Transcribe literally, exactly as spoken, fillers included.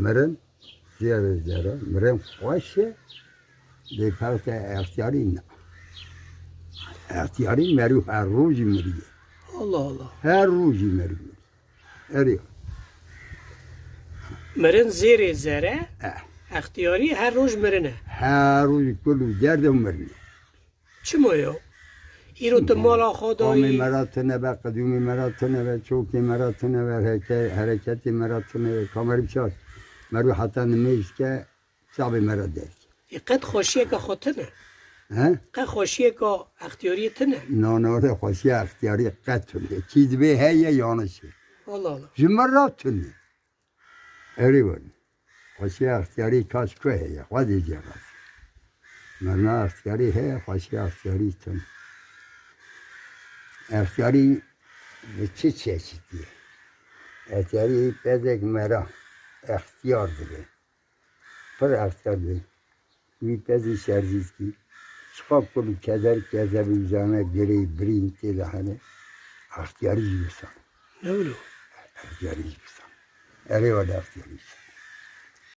Mirin, zêrê zere, mirin xweş e. Lê perte extiyarî ne. Extiyarî merû her rojî miriye. Allah Allah. Her rojî merû miriye. Erê. Mirin zêrê zere, Eh. extiyarî her roj mirin e. Her rojî kul û derde mirin e. Çima yo? Îro tu mala xwe Qamê dayî. Mera tune be, qedûmê mera tune be, çokê mera tune be, hereke-, hereketê mera tune be, kamerî biçar. Merû heta nimêj ke, çavê mera derke. Ê, qet xweşiyeke xwe tune. He? Qet xweşiyeke extiyariyê tune. Na, na, re xweşiya extiyariyê qet tune. Çî dibê heye yanişê. Allah Allah. Ji min re tune. Erê were. Xweşiya extiyarî kaç ku heye, xwe dê jê razî. Merna extiyarî heye, xweşiya extiyarî tune. Extiyarî bi çi çeşitî ye? Extiyarî pezek mera extiyar dibe. Pir extiyar dibe. Wî pezî şerzî dikî. Çiqa kul û keder, kezebî, zane, girê, birîn tê de hene. Extiyarî jî wisa. Ne wilo? Extiyarî jî wisa. Erê wele extiyarî jî wisa.